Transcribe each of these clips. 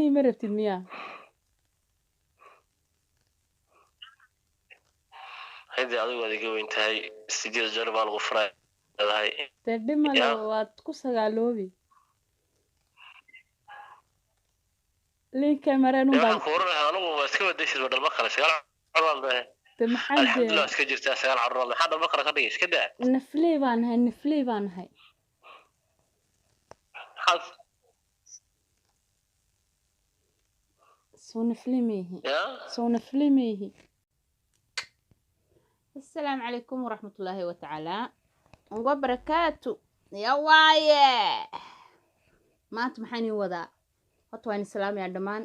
Ma rabtid miyaa? Haddii adigu aad iga weyn tahay, 8 jeer baa lagu furay leedahay. Dee dhimale. Ya. Waad ku sagaaloobi linkay mareen Dee unbaa. Waxaan ku oran lahaa anigu waa iska wadaysid ba dhalmo kale, 9 carruur leedahay. Dee maxaan dee? Alxamdulilah, iska jirtaa 9 carruur, maxaa dhalmo kale ka dhigay? Iska daa. Nafley baan ahay, nafley baan ahay. Maxaad? Soo nafley maihi? Ya. Soo nafley maihi. Asalaamu calaykum waraxmatullaahi watacaala wabarakaatu. Ya waaye, maanta maxaan ii wadaa? Horta waan islaamayaa dhammaan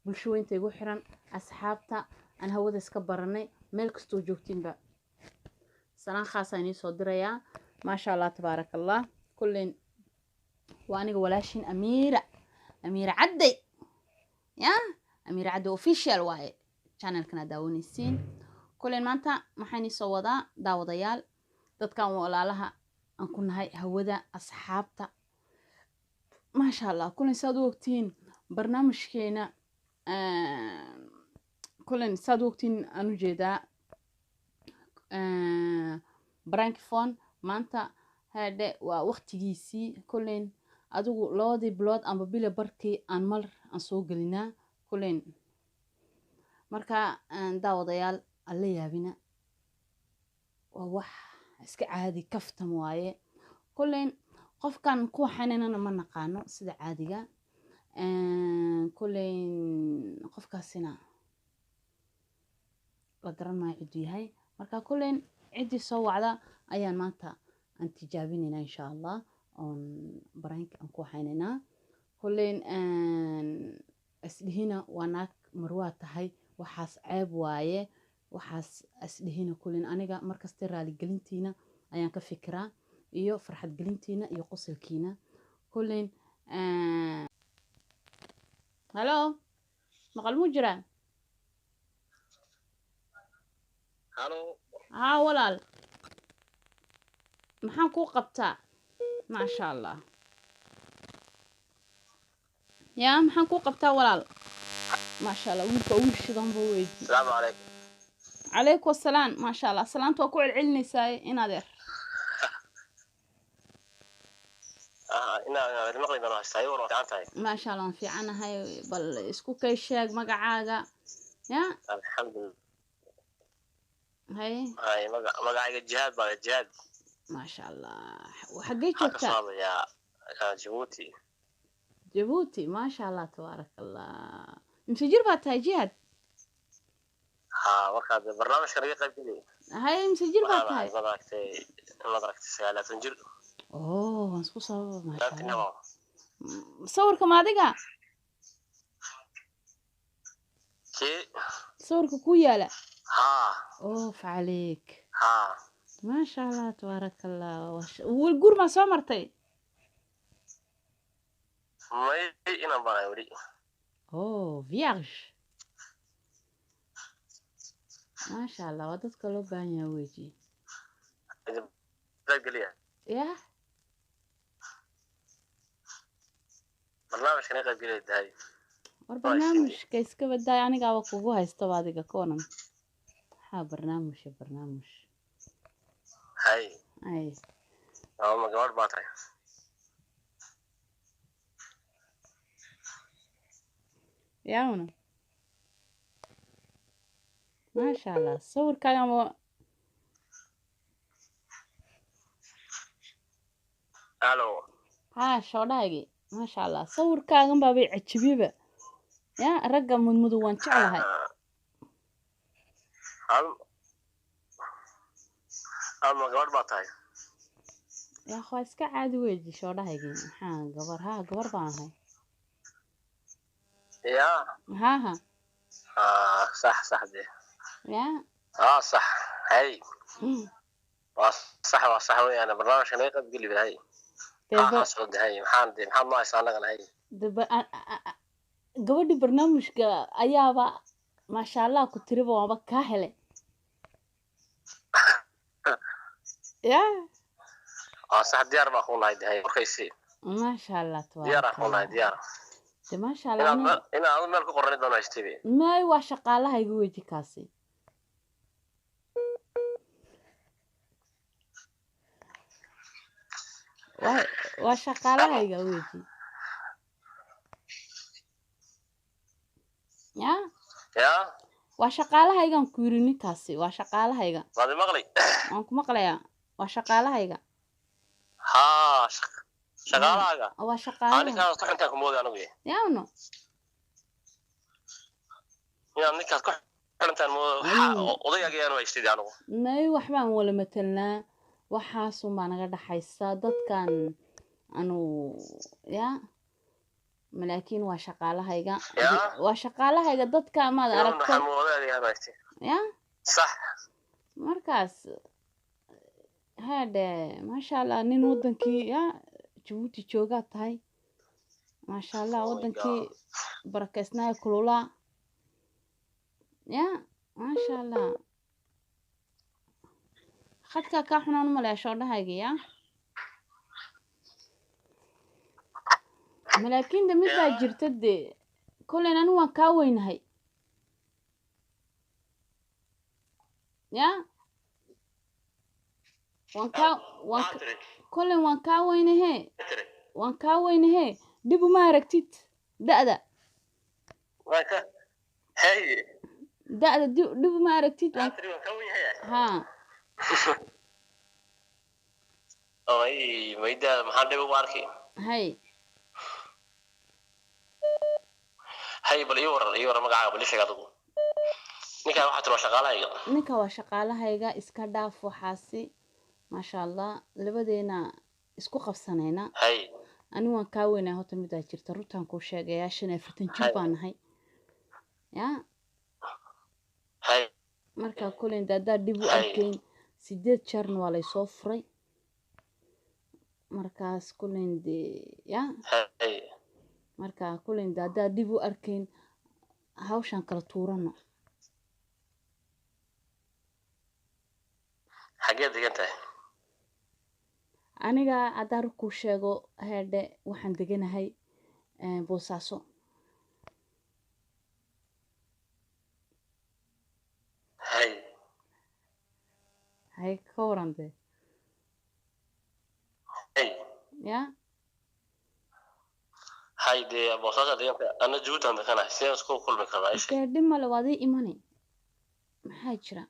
bulsho weynta igu xiran, asxaabta aan hawada iska baranay, meel kastoo joogtiinba salaan khaasaan ii soo dirayaa. Maasha Allah, tabaaraka Allah. Kulleen waa aniga walaashin Amiira, Amiira Cadday. Ya Amiira Cadday Official waaye channelkana daawanaysiin. Kulleen maanta maxaan ii soo wadaa, daawadayaal? Dadkan walaalaha aan ku nahay hawada, asxaabta, maasha Allah. Kullen saad u ogtihiin barnaamijkeena, kullen saad u ogtihiin aan u jeedaa brankphone maanta haadhe waa waqtigiisii. Kullen adigu labadii bilood amba bila barkii aan mar aan soo gelinaa. Kullen marka daawadayaal, alla yaabina, waa wax iska caadi, kaftan waaye. Kullen qofkan ku waxaynana ma naqaano sida caadiga. Kullen qofkaasina la garan maayo cidduu yahay. Marka kullen ciddii soo wacda ayaan maanta aan tijaabinaynaa, insha Allah, oon baraanka aan ku waxaynaynaa. Kullen isdhihina waa naag marwaa tahay, waxaas ceeb waaye, waxaas isdhihina. Kullen aniga markasta raaligelintiina ayaan ka fikiraa iyo farxad gelintiina iyo qosolkiina. Kullen halo, maqal muu jiraa? Halo. Haa walaal, maxaan kuu qabtaa? Maasha Allah. Yaa, maxaan kuu qabtaa walaal? Maasha Allah, wiilka wiil shidan buu weydi. Asalaamu calaykum. Calaykum asalaam. Maasha Allah, salaanta waa ku celcelinaysaa in adeer. Inaa maqli baan haystaa, iyagoona waa fiican tahay. Maasha Allah, waan fiicanahay. Bal isku kay sheeg magacaaga ya. Alxamdulilah. Hay. Hay, magacayga Jihaad baa, Jihaad. Maasha Allah, xaggee Waxaan ka soo joogtaa? hadlayaa Jabuuti. Jabuuti, maasha Allah, tabaaraka Allah. Imse jir baa tahay, Jihaad? Ha, markaad barnaamijka naga qayb geliy. Hay, imse jir baa Waxaan tahay? ahay, madaragtay, madaragtay, 29 jir. Oh, waan isku sababa, maasha Allah. Laantinimo. Sawirka ma adiga? Kii? Sawirka ku yaala. Haa. Oof calayk. Haa. Maasha Allah, tabaaraka Allah. Wal guur maa soo martay? May, inaan banahay weli. Oh, vierge, maasha Allah, waa dadka loo baahan yahay weji. Idin qayb geliya. Yah. Barnaamijka naga qayb geliya dahay. War. Waa iska. Barnaamijka iska badaay, anigaaba kugu haystaba. Adiga ka waran, maxaa barnaamij barnaamij? Hay. Ay. Ma gabadh baa tahay? Yaawna, maasha Allah, sawirkaaga ama Halo. Haa, shoodhaagi, maasha Allah, sawirkaagan baabay cajibiba. Ya ragga mudmudu waan jeclahay. Hal ama gabadh baa tahay? Yaa, waa iska caadi weji shoodhahaygii. Maxaa gabar? Haa, gabar baan ahay. Ya. Haa ha. Sax sax de. Ya. Sax, hay, waa sax, waa sax weeyaan. Barnaamijka naga qayb geli hay. Dee Maxaa soo dahay? Maxaan de, maxaad noo haysaa annagana hay? Dee gabadhii barnaamijka ayaaba maasha Allah ku tiriba, waaba kaa helay ya. Waa sax, diyaar baa kuu nahay dahay, warkaysi. Maasha Allah. Diyaar aan tabaaraka kuu nahay. Allah. Diyaar. De maasha Allah. Inaad adu meel ku qorani doona haystaybe. May, waa shaqaalahayga weji kaasi. Waa shaqaalahayga weji ya. Ya. Waa shaqaalahaygaan ku yiri, ninkaasi waa shaqaalahayga. Waad maqlay? Waan ku maqlayaa, waa shaqaalahayga. Haa, shaqaalahaaga. Waa shaqaalahayga. Ninkaas ku xuntaan ku mooday anigu. Yaano. Inaad ninkaas ku xuntaan mooday, odayaaga yaanu haystay anigu. May, waxbaan wala matelnaa, waxaasun baa naga dhaxaysa dadkan anu ya, malaakiin waa shaqaalahayga. Waa shaqaalahayga dadka maad aragtay ya. Sax. Markaas hadhe, maasha Allah, nin wadankii ya Jabuuti joogaa tahay, maasha Allah, wadankii barakeysnaayo kululaa ya, maasha Allah. Khadkaa kaa xunaan umaleya shoodhahayga ya, malaakiinta mid baa jirta dee. Kolleyn anigu waan kaa weynahay ya, waan kaa waan kolleyn waan kaa weynahe, waan kaa weynahe, dhib uma aragtid da'da. Da'da dhib uma aragtid ha. Mayda, maxaan dhib ugu arkay? Hay. Hay, bal ii waran, ii waran magacaaga, bal ii sheeg adigu. Ninkaan waxaa tiri waa shaqaalahayga. Ninka waa shaqaalahayga, iska dhaaf waxaasi, maasha Allah, labadeena isku qabsanayna. Hay. Ani waan kaa weynaa horta, midaa jirta runtaan kuu sheegayaa, 45 jir baan nahay ya. Hay. Markaa kuleyn haddaa dhib u arkayn, 8 jeerna waa laysoo furay, markaas kuleyn de ya. Marka kuleyn de haddaa dhib u arkayn, hawshaan kala tuurano. Xageed degan tahay? Aniga haddaan rug kuu sheego heedhe, waxaan deganahay Boosaaso. Hay. Hay, ka waran dee? Hay. Ya. Hay, dee Boosaaso degan tahay, ana Jabuuti aan deganahay, sideen isku kulmi karnaa? Dee dhib male, waad ii imanay, maxaa jira,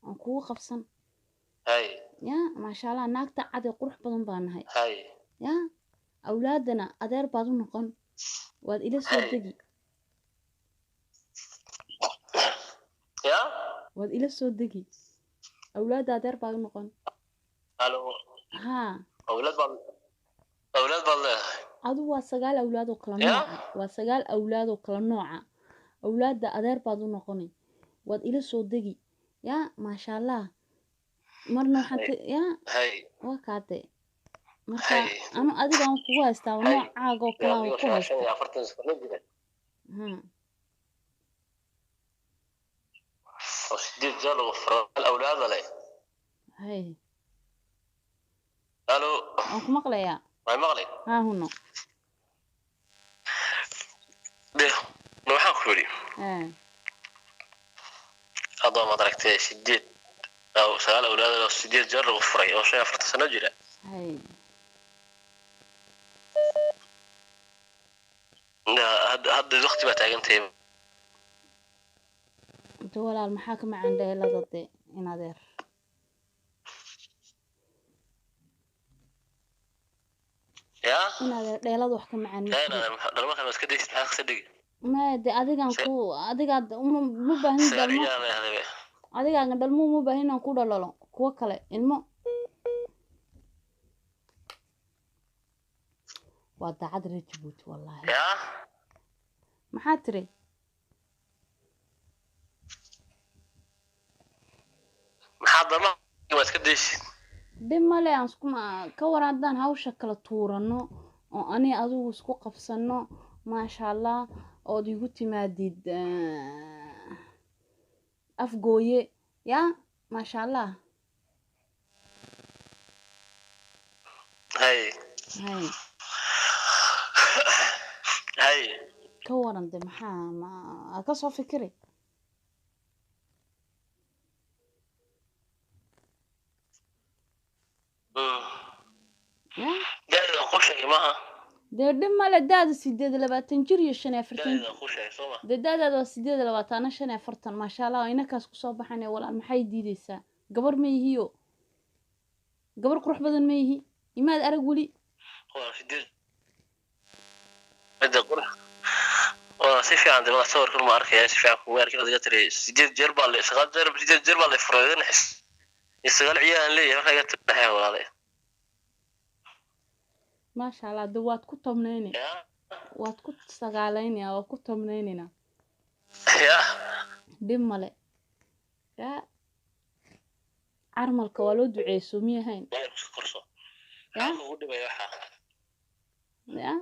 aan kugu qabsan. Hay. Ya, maasha Allah, naagta cad ee qurux badan baa nahay. Hay. Ya, awlaadana adeer baad u noqon, waad ila soo degi. Ya. Waad ila soo degi, awlaadda adeer baad u noqon. Alo. Haa. Awlaad baad leedahay? Adu waa 9 awlaad oo kala nooca, waa 9 awlaad oo kala nooca, awlaadda adeer baad u noqonay, waad ila soo degi ya, maasha Allah. Marna waxaan ya waa kaate. Marka anu adiga aan kugu haystaa noocaaga oo kale aan ku haystaa. 8 jeer lagu furay awlaada leh. Hay. Alo. Waan ku maqlayaa. Way maqlay? Haa, huno. De waxaan ku yidhi, adoo maad aragtay 8 aw 9 awlaad oo 8 jeer lagu furay oo 45 sano jira. Hay. Hadda waqti baa taagantahay. Inta walaal, maxaa ka macaan dheelada de in adeer? Ya. In adeer, dheelada wax ka macaan. Dhalmakan iska daysid, maxaa ka dhigi? Maya de, adigaan ku adigaa ma baahin dhalmo, adigaaga dhalmo uma baahin inaan ku dhalalo kuwo kale ilmo. Waa daacad reer Jabuuti wallaahi. Ya. Maxaa tiri? Maxaa dhalma waa iska daysid. Dhib male, aan isku ka war haddaan hawsha kala tuurano oo ani adigu isku qabsano, maasha Allah, ood igu timaadid Afgooye ya, maasha Allah. Hay. Hay. Hay. Ka waran de, maxaa ma ka soo fikiri? Ya. Da'da ku sheegay maaha. Dee dhib male, da-da 28 jir iyo 45. Da'da ku sheegay soo ma? Dee da-daada waa 28, ana 45, maasha Allah. Inakaas kusoo baxane walaal, maxay diideysaa? Gabar ma ihiyo, gabar qurux badan ma ihi, imaad arag weli. Waa sideed midda qurux waa si fiican de, sawirkan ma arkaya, si fiican kuma arkin. Adiga tiri 8 jeer baa la, 9 jeer, 8 jeer baa la furay, 9 ciyaar aan leeyahay markaa iga tiri walaale. Maasha Allah, de waad ku tobnayne. Ya. Waad ku sagaalaynaya, waad ku tobnaynayna. Ya. Dhib male ya, carmalka waa loo duceeyey, soo miyahayn? Korso. Ya. Maxaa kugu dhibaya waxaa? Ya.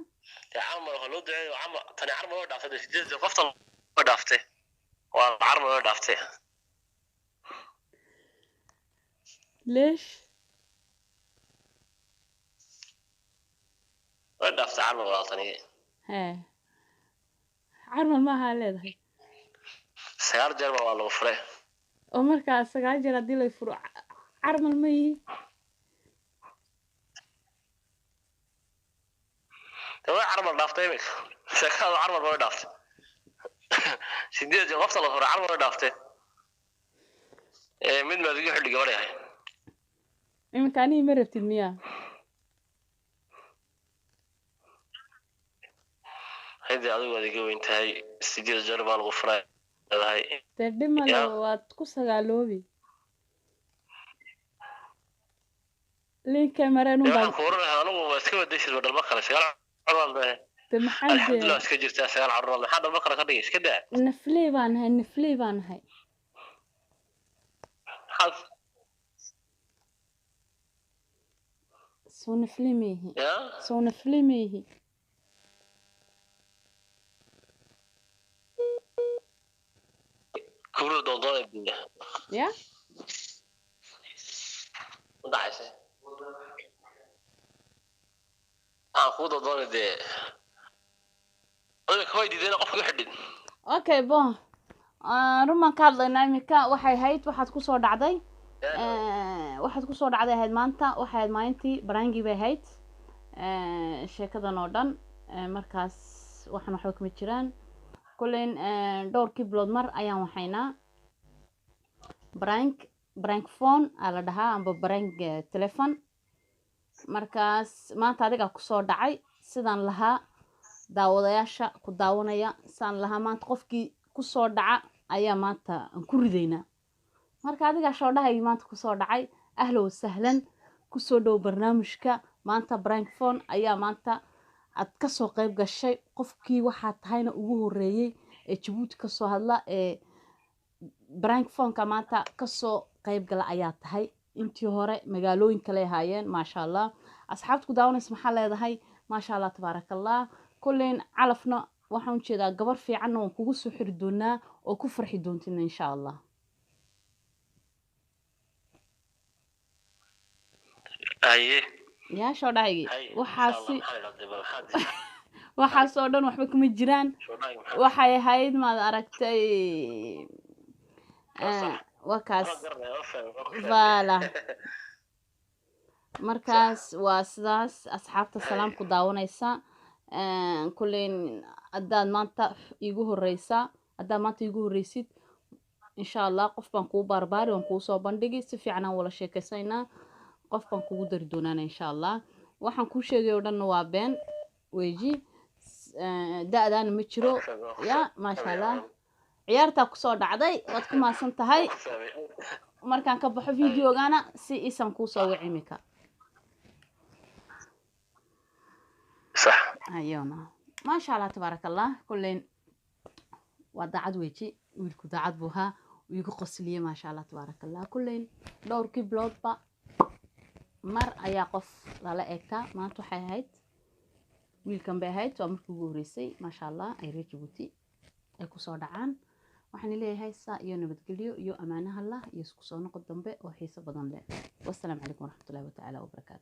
Dee carmal waxaa loo duceeyo, camal tani carmal oo dhaaftay dee, 8 jeer qoftan oo dhaaftay, waa carmal oo dhaaftay. Leesh? Way dhaaftay carmal walaal tani. Hee, carmal maaha leedahay? 9 jeer baa waa lagu furay. Oo markaa 9 jeer haddii lay furo, carmal ma yihi? Dee way carmal dhaaftay imika sheekada, carmal way dhaaftay, 8 jeer qofta la furay carmal way dhaaftay. Ee mid maad igu xidhi gabadh yahay. Iminka anihii ma rabtid miyaa? Haddii adigu waad iga weyn tahay, 8 jeer baa lagu furay leedahay. Dee dhib male. Ya. Waad ku sagaaloobi linka mareen Dee unbaa. Waxaan ku oran lahaa anigu waa iska wadaysid ba dhalmo kale, 9 carruur baa. De maxaa? Alxamdulilah. Dee iska jirtaa 9 carruur, maxaa dhalmo kale ka dhigay? Iska daa. Nafley baan nahay, nafley baan nahay. Maxaad? Soo nafley ma ihi? Ya. Soo nafley ma ihi? Kuurada doondoonay biya. Ya. U dhacaysa aan kuu doondoonay dee, adiga kaway diideen qofka u xidhin. Okay, bon. Rumaan ka hadlaynaa iminka. Waxay ahayd waxaad kusoo dhacday, waxaad kusoo dhacday ahayd maanta, waxay ahayd maalintii baraangii bay ahayd. Sheekadan oo dhan, markaas waxaan waxba kama jiraan. Kulleyn dhowrkii bilood mar ayaan waxaynaa prank, prank phone aa la dhahaa amba prank telephone. Markaas maanta adigaa kusoo dhacay, sidaan lahaa daawadayaasha ku daawanaya, sidaan lahaa maanta qofkii kusoo dhaca ayaa maanta aan ku ridaynaa. Marka adigaa shoodhahaygi maanta kusoo dhacay, ahla wasahlan, kusoo dhow barnaamijka. Maanta prank phone ayaa maanta aad kasoo qayb gashay, qofkii waxaa tahayna ugu horeeyey ee Jabuuti kasoo hadla ee prank phoneka maanta kasoo qayb gala ayaa tahay. Intii hore magaalooyin kale ahaayeen. Maasha Allah, asxaabta ku daawanaysa maxaa leedahay? Maasha Allah, tabaaraka Allah. Kulleyn calafna waxaan ujeedaa gabar fiicanna waan kugu soo xiri doonaa oo ku farxi doontina insha Allah. Haye. Yaa shoodhahaygi. Haye, insha Allah. Waxaasi maxaa la dhahdaa maxaa? Waxaas oo dhan waxba kuma jiraan. Shoodhahaygi maxaa? Waxay ahayd maad aragtay. Waa sax. Waa kaas. Waa garanaya, waa fahmay, waa ku fahmay. Voilà. Markaas waa sidaas, asxaabta salaam ku daawanaysa. Kulleyn haddaad maanta iigu horeysa, haddaad maanta iigu horeysid, insha Allah qof baan kuu baarbaari, waan kuu soo bandhigi, si fiican aan wala sheekeysanaynaa, qof baan kugu dari doonaana insha Allah. Waxaan kuu sheegay oo dhanna waa been weji. Da-daana ma jiro. Waa ku fahmay, waa ku ya fahmay. Maasha Allah, ciyaartaa kusoo dhacday, waad ku mahadsan tahay. Waa ku fahmay. Markaan ka baxo videogana si isan kuusoo wici imika. Sax. Ayona, maasha Allah, tabaaraka Allah. Kulleyn waa daacad weji, wiilku daacad buu ahaa, wuu igu qosliyey. Maasha Allah, tabaaraka Allah. Kulleyn dhowrkii biloodba mar ayaa qof lala eegtaa. Maanta waxay ahayd wiilkan bay ahayd, waa markii ugu horreysay, maasha Allah, ay reer Jabuuti ay kusoo dhacaan. Waxaan leeyahay saa iyo nabadgelyo iyo ammaanaha Allah iyo isku soo noqod dambe oo xiiso badan leh. Wassalaamu calaykum waraxmatullahi watacaala wabarakaatu.